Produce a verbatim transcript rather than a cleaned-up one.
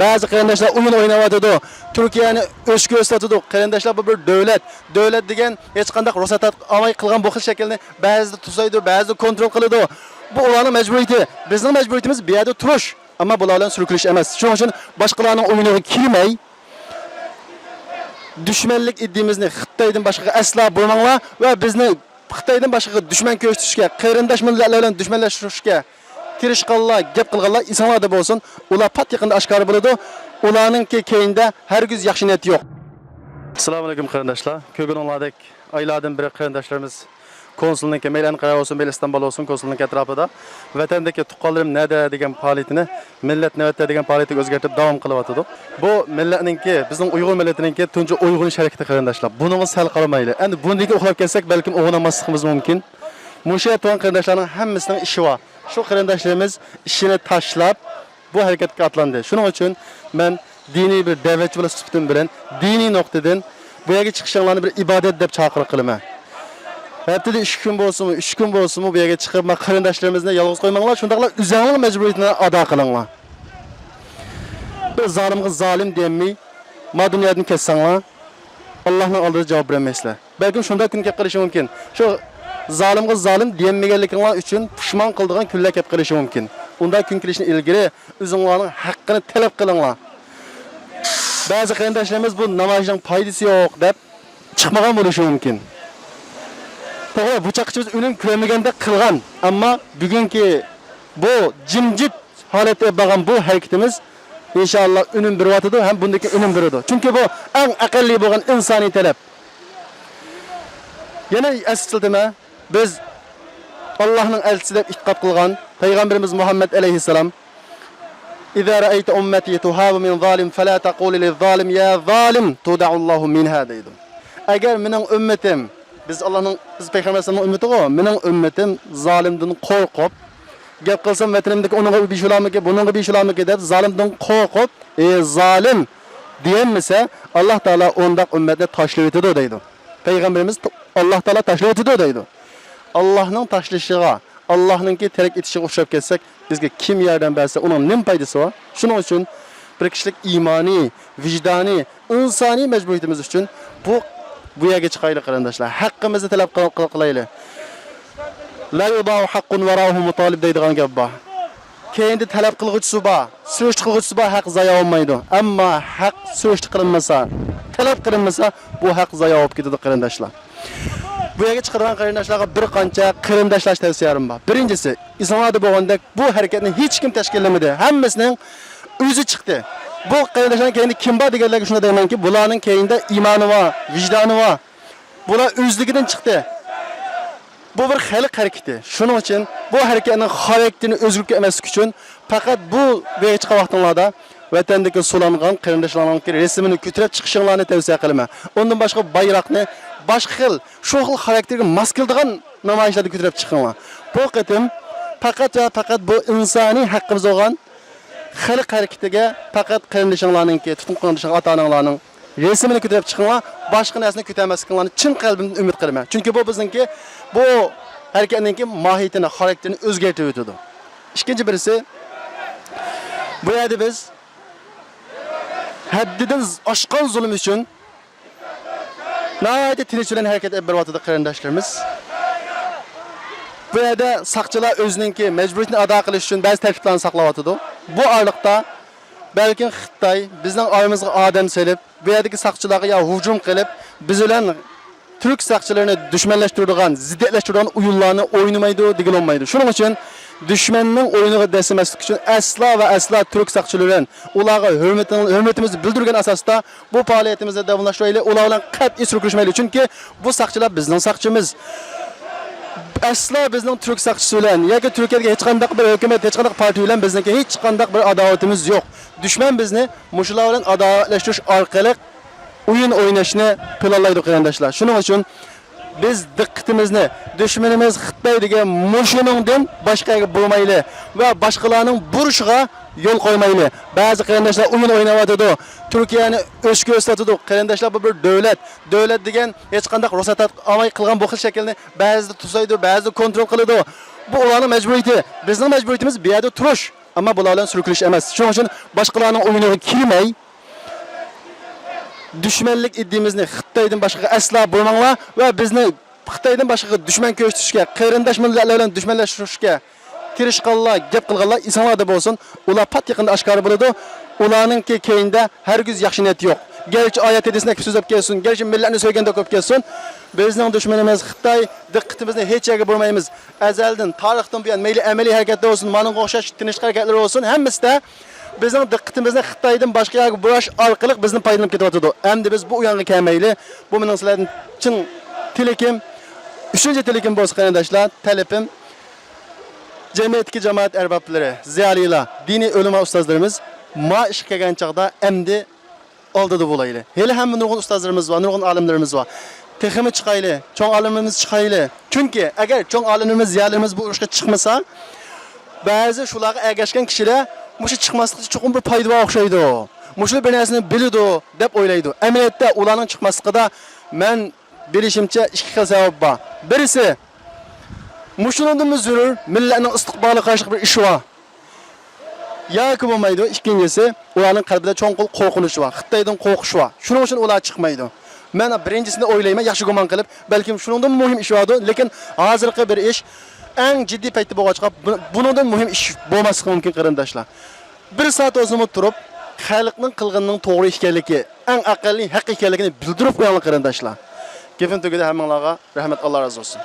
بەزى قېرىنداشلار ئويۇن ئويناۋاتىدۇ. تۈركىيەنى ئۆچ كۆرسىتىۋاتىدۇ. قېرىنداشلار، بۇ بىر دۆلەت. دۆلەت دېگەن ھېچقانداق رۇخسەت ئالماي قىلغان بۇ خىل شەكىلنى بەزىدە توسايدۇ، بەزىدە كونترول قىلىدۇ. بۇ ئۇلارنىڭ مەجبۇرىيىتى. بىزنىڭ مەجبۇرىيىتىمىز بۇ يەردە تۇرۇش. ئەمما بۇلار بىلەن سۈركىلىش ئەمەس. شۇنىڭ ئۈچۈن باشقىلارنىڭ ئويۇنىغا كىرمەي، دۈشمەنلىك ئىدىيىمىزنى خىتايدىن باشقىغا ئەسلا بۇرماڭلار ۋە بىزنى خىتايدىن باشقىغا دۈشمەن كۆرسىتىشكە، قېرىنداش مىللەتلەر بىلەن دۈشمەنلەشتۈرۈشكە تىرىشقانلار، گەپ قىلغانلار ئېسىڭلاردا بولسۇن. ئۇلار پات يېقىندا ئاشكارا بولىدۇ. ئۇلارنىڭكى كەينىدە ھەرگىز ياخشى نىيەت يوق. ئەسسالامۇئەلەيكۇم قېرىنداشلار. كۆرگىنىڭلاردەك ئايلاردىن بېرى قېرىنداشلىرىمىز كونسۇلنىڭكى، مەيلى ئەنقەرە بولسۇن، مەيلى ئىستانبۇل بولسۇن، كونسۇلنىڭكى ئەتراپىدا ۋەتەندىكى تۇغقانلىرىم نەدە دېگەن پائالىيىتىنى مىللەت نۆۋەتتە دېگەن پائالىيىتىگە ئۆزگەرتىپ داۋام قىلىۋاتىدۇ. بۇ مىللەتنىڭكى، بىزنىڭ ئۇيغۇر مىللىتىنىڭكى تۇنجى ئويغىنىش ھەرىكىتى قېرىنداشلار. بۇنىڭغا سەل قارىمايلى. ئەمدى بۇندىن كېيىن ئۇخلاپ كەتسەك بەلكىم ئويغىنالماسلىقىمىز مۇمكىن. مۇشۇ يەردە تۇرغان قېرىنداشلارنىڭ ھەممىسىنىڭ ئىشى بار. شۇ قېرىنداشلىرىمىز ئىشىنى تاشلاپ، بۇ ھەرىكەتكە ئاتلاندى. شۇنىڭ ئۈچۈن مەن دىنىي بىر دەۋەتچى بولۇش سۈپىتىم بىلەن دىنىي نۇقتىدىن بۇ يەرگە چىقىشىڭلارنى بىر ئىبادەت دەپ چاقىرىق قىلىمەن. ھەپتىدە ئىككى كۈن بولسىمۇ، ئۈچ كۈن بولسىمۇ بۇ يەرگە چىقىپ، ما قېرىنداشلىرىمىزنى يالغۇز قويماڭلار، شۇنداقلا ئۆزۈڭلارنىڭ مەجبۇرىيىتىنى ئادا قىلىڭلار. بىر زالىمغا زالىم دېيەلمەي، ما دۇنيادىن كەتسەڭلار، ئاللاھنىڭ ئالدىدا جاۋاب بېرەلمەيسىلەر. بەلكىم شۇنداق كۈن كېلىپ قېلىشى مۇمكىن. شۇ زالىمغا زالىم دېيەلمىگەنلىكىڭلار ئۈچۈن پۇشمان قىلىدىغان كۈنلەر كېلىپ قېلىشى مۇمكىن. ئۇنداق كۈن كېلىشتىن ئىلگىرى ئۆزۈڭلارنىڭ ھەققىنى تەلەپ قىلىڭلار. بەزى قېرىنداشلىرىمىز بۇ نامايىشنىڭ پايدىسى يوق دەپ چىقمىغان بولۇشى مۇمكىن. توغرا، بۇ چاغقىچە بىز ئۈنۈم كۆرمىگەندەك قىلغان، ئەمما بۈگۈنكى بۇ جىمجىت ھالەتتە بارغان بۇ ھەرىكىتىمىز ئىنشائاللا ئۈنۈم بېرىۋاتىدۇ ھەم بۇندىن كېيىن ئۈنۈم بېرىدۇ. چۈنكى بۇ ئەڭ ئەقەللىي بولغان ئىنسانىي تەلەپ. يەنە ئەسلىتىمەن، بىز ئاللاھنىڭ ئەلچىسى دەپ ئېتىقاد قىلغان پەيغەمبىرىمىز مۇھەممەد ئەلەيھىسسالام، «إذا رأيت أمتي تهاب من ظالم فلا تقول للظالم يا ظالم تودع الله منها» دەيدۇ. ئەگەر مېنىڭ ئۈممىتىم، بىز ئاللاھنىڭ، بىز پەيغەمبەر ئەلەيھىسسالامنىڭ ئۈممىتىغۇ، مېنىڭ ئۈممىتىم زالىمدىن قورقۇپ، گەپ قىلسام ۋەتىنىمدىكى ئۇنىڭغا بىر ئىش بولارمىكىن، بۇنىڭغا بىر ئىش بولارمىكىن دەپ زالىمدىن قورقۇپ، ئى زالىم دېيەلمىسە، ئاللاھ تائالا ئۇنداق ئۈممەتنى تاشلىۋېتىدۇ دەيدۇ. پەيغەمبىرىمىز، ئاللاھ تائالا تاشلىۋېتىدۇ دەيدۇ. ئاللاھنىڭ تاشلىشىغا، ئاللاھنىڭكى تەرك ئېتىشىغا ئوخشاپ كەتسەك، بىزگە كىم ياردەم بەرسە، ئۇنىڭ نېمە پايدىسى بار؟ شۇنىڭ ئۈچۈن بىر كىشىلىك ئىمانىي، ۋىجدانىي، ئىنسانىي مەجبۇرىيىتىمىز ئۈچۈن بۇ، بۇ يەرگە چىقايلى قېرىنداشلار. ھەققىمىزنى تەلەپ قىل-، قىل-، قىلايلى. لا يباع حق وراءه مطالب دەيدىغان گەپ بار. كەينىدە تەلەپ قىلغۇچىسى بار، سۈرۈشتە قىلغۇچىسى بار، ھەق زايا بولمايدۇ. ئەمما ھەق سۈرۈشتە قىلىنمىسا، تەلەپ قىلىنمىسا، بۇ ھەق زايا بولۇپ كېتىدۇ قېرىنداشلار. بۇ يەرگە چىقىدىغان قېرىنداشلارغا بىر قانچە قېرىنداشلار تەۋسىيەم بار. بىرىنچىسى، ئېسىڭلاردا بولغاندەك بۇ ھەرىكەتنى ھېچكىم تەشكىللىمىدى. ھەممىسىنىڭ ئۆزى چىقتى. بۇ قېرىنداشلارنىڭ كەينىدە كىم بار دېگەنلەرگە شۇنداق دەيمەنكى، بۇلارنىڭ كەينىدە ئىمانى بار، ۋىجدانى بار. بۇلار ئۆزلۈكىدىن چىقتى. بۇ بىر خەلق ھەرىكىتى. شۇنىڭ ئۈچۈن بۇ ھەرىكەتنىڭ خاراكتېرىنى ئۆزگىرىپ كەتمەسلىك ئۈچۈن پەقەت بۇ، بۇ يەرگە چىققان ۋاقتىڭلاردا ۋەتەندىكى سۇلانغان قېرىنداشلارنىڭكى رەسىمىنى كۆتۈرۈپ چىقىشىڭلارنى تەۋسىيە قىلىمەن. ئۇندىن باشقا بايراقنى باشقا خىل، شۇ خىل خاراكتېرگە ماس كېلىدىغان نامايىشلاردا كۆتۈرۈپ چىقىڭلار. بۇ قېتىم پەقەت ۋە پەقەت بۇ ئىنسانىي ھەققىمىز بولغان خەلق ھەرىكىتىگە پەقەت قېرىندىشىڭلارنىڭكى، تۇتقان قېرىندىشىڭ، ئاتا-ئاناڭلارنىڭ رەسىمىنى كۆتۈرۈپ چىقىڭلار، باشقا نەرسىنى كۆتۈرمەسلىكىڭلارنى چىن قەلبىمدىن ئۈمىد قىلىمەن. چۈنكى بۇ بىزنىڭكى، بۇ ھەرىكەتنىڭكى ماھىيىتىنى، خاراكتېرىنى ئۆزگەرتىۋېتىدۇ. ئىككىنچى بىرسى، بۇ يەردە بىز ھەددىدىن ئاشقان زۇلۇم ئۈچۈن ناھايىتى تىنچ بىلەن ھەرىكەت ئېلىپ بېرىۋاتىدۇ قېرىنداشلىرىمىز. بۇ يەردە ساقچىلار ئۆزىنىڭكى مەجبۇرىيىتىنى ئادا قىلىش ئۈچۈن بەزى تەرتىپلەرنى ساقلاۋاتىدۇ. بۇ ئارىلىقتا بەلكىم خىتاي بىزنىڭ ئارىمىزغا ئادەم سېلىپ، بۇ يەردىكى ساقچىلارغا يا ھۇجۇم قىلىپ، بىز بىلەن تۈرك ساقچىلىرىنى دۈشمەنلەشتۈرىدىغان، زىددىيەتلەشتۈرىدىغان ئويۇنلارنى ئوينىمايدۇ دېگىلى بولمايدۇ. شۇنىڭ ئۈچۈن دۈشمەننىڭ ئويۇنىغا دەسسىمەسلىك ئۈچۈن ئەسلا ۋە ئەسلا تۈرك ساقچىلىرى بىلەن ئۇلارغا ھۆرمىتىڭ-، ھۆرمىتىمىزنى بىلدۈرگەن ئاساستا بۇ پائالىيىتىمىزنى داۋاملاشتۇرايلى، ئۇلار بىلەن قەتئىي سۈركىلىشمەيلى. چۈنكى بۇ ساقچىلار بىزنىڭ ساقچىمىز. ئەسلا بىزنىڭ تۈرك ساقچىسى بىلەن ياكى تۈركىيەدىكى ھېچقانداق بىر ھۆكۈمەت، ھېچقانداق پارتىيە بىلەن بىزنىڭكى ھېچقانداق بىر ئاداۋىتىمىز يوق. دۈشمەن بىزنى مۇشۇلار بىلەن ئاداۋەتلەشتۈرۈش ئارقىلىق ئويۇن ئويناشنى پىلانلايدۇ، قېرىنداشلار. شۇنىڭ ئۈچۈن بىز دىققىتىمىزنى دۈشمىنىمىز خىتاي دېگەن مۇشۇنىڭدىن باشقا يەرگە بۇرمايلى ۋە باشقىلارنىڭ بۇرۇشىغا يول قويمايلى. بەزى قېرىنداشلار ئويۇن ئويناۋاتىدۇ، تۈركىيەنى ئۆچ كۆرسىتىۋاتىدۇ. قېرىنداشلار، بۇ بىر دۆلەت. دۆلەت دېگەن ھېچقانداق رۇخسەت ئالماي قىلغان بۇ خىل شەكىلنى بەزىدە توسايدۇ، بەزىدە كونترول قىلىدۇ. بۇ ئۇلارنىڭ مەجبۇرىيىتى. بىزنىڭ مەجبۇرىيىتىمىز بۇ يەردە تۇرۇش. ئەمما بۇلار بىلەن سۈركىلىش ئەمەس. شۇنىڭ ئۈچۈن باشقىلارنىڭ ئويۇنىغا كىرمەي، دۈشمەنلىك ئىدىيىمىزنى خىتايدىن باشقىغا ئەسلا بۇرىماڭلار ۋە بىزنى خىتايدىن باشقىغا دۈشمەن كۆرسىتىشكە، قېرىنداش مىللەتلەر بىلەن دۈشمەنلەشتۈرۈشكە تىرىشقانلار، گەپ قىلغانلار ئېسىڭلاردا بولسۇن، ئۇلار پات يېقىندا ئاشكارا بولىدۇ. ئۇلارنىڭكى كەينىدە ھەرگىز ياخشى نىيەت يوق. گەرچە ئايەت ھەدىسنى ئەكىپ سۆزلەپ كەلسۇن، گەرچە مىللەتنى سۆيگەندەك بولۇپ كەلسۇن، بىزنىڭ دۈشمىنىمىز خىتاي، دىققىتىمىزنى ھېچ يەرگە بۇرمايمىز. ئەزەلدىن، تارىختىن بۇيان، مەيلى ئەمەلىي ھەرىكەتتە بولسۇن، مانىڭغا ئوخشاش تىنچلىق ھەرىكەتلىرى بولسۇن، ھەممىسىدە بىزنىڭ دىققىتىمىزنى خىتايدىن باشقا يەرگە بۇراش ئارقىلىق بىزدىن پايدىلىنىپ كېتىۋاتىدۇ. ئەمدى بىز بۇ ئويۇنغا كەلمەيلى. بۇ مېنىڭ سىلەردىن چىن تىلىكىم. ئۈچىنچى تىلىكىم بولسا، قېرىنداشلار، تەلىپىم، جەمئىيەتتىكى جامائەت ئەربابلىرى، زىيالىيلار، دىنىي ئۆلىما ئۇستازلىرىمىز ما ئىشقا كەلگەن چاغدا ئەمدى ئالدىدا بولايلى. ھېلى ھەممە نۇرغۇن ئۇستازلىرىمىز بار، نۇرغۇن ئالىملىرىمىز بار. تېخىمۇ چىقايلى، چوڭ ئالىملىرىمىز چىقايلى. چۈنكى ئەگەر چوڭ ئالىملىرىمىز، زىيالىيلىرىمىز بۇ ئۇرۇشقا چىقمىسا، بەزى شۇلارغا ئەگەشكەن كىشىلەر مۇشۇ چىقماسلىقتا چوقۇم بىر پايدا بار ئوخشايدۇ، مۇشۇ بىر نەرسىنى بىلىدۇ دەپ ئويلايدۇ. ئەمەلىيەتتە ئۇلارنىڭ چىقماسلىقىدا مەن بىلىشىمچە ئىككى خىل سەۋەب بار. بىرسى، مۇشۇنىڭدىنمۇ زۆرۈر مىللەتنىڭ ئىستىقبالىغا قاراشلىق بىر ئىش بار. ياكى بولمايدۇ. ئىككىنچىسى، ئۇلارنىڭ قەلبىدە چوڭقۇر قورقۇنچ بار، خىتايدىن قورقۇش بار. شۇنىڭ ئۈچۈن ئۇلار چىقمايدۇ. مەن بىرىنچىسىنى ئويلايمەن، ياخشى گۇمان قىلىپ، بەلكىم شۇنىڭدىن مۇھىم ئىش باردۇ، لېكىن ھازىرقى بىر ئىش ئەڭ جىددىي پەيتتە بولغاچقا، بۇ-، بۇنىڭدىن مۇھىم ئىش بولماسلىقى مۇمكىن، قېرىنداشلار. بىر سائەت بولسىمۇ تۇرۇپ، خەلقنىڭ قىلغىنىنىڭ توغرا ئىكەنلىكى، ئەڭ ئەقەللىي ھەق ئىكەنلىكىنى بىلدۈرۈپ قويۇڭلار، قېرىنداشلار. گېپىم تۈگىدى، ھەممىڭلارغا رەھمەت، ئاللا رازى بولسۇن.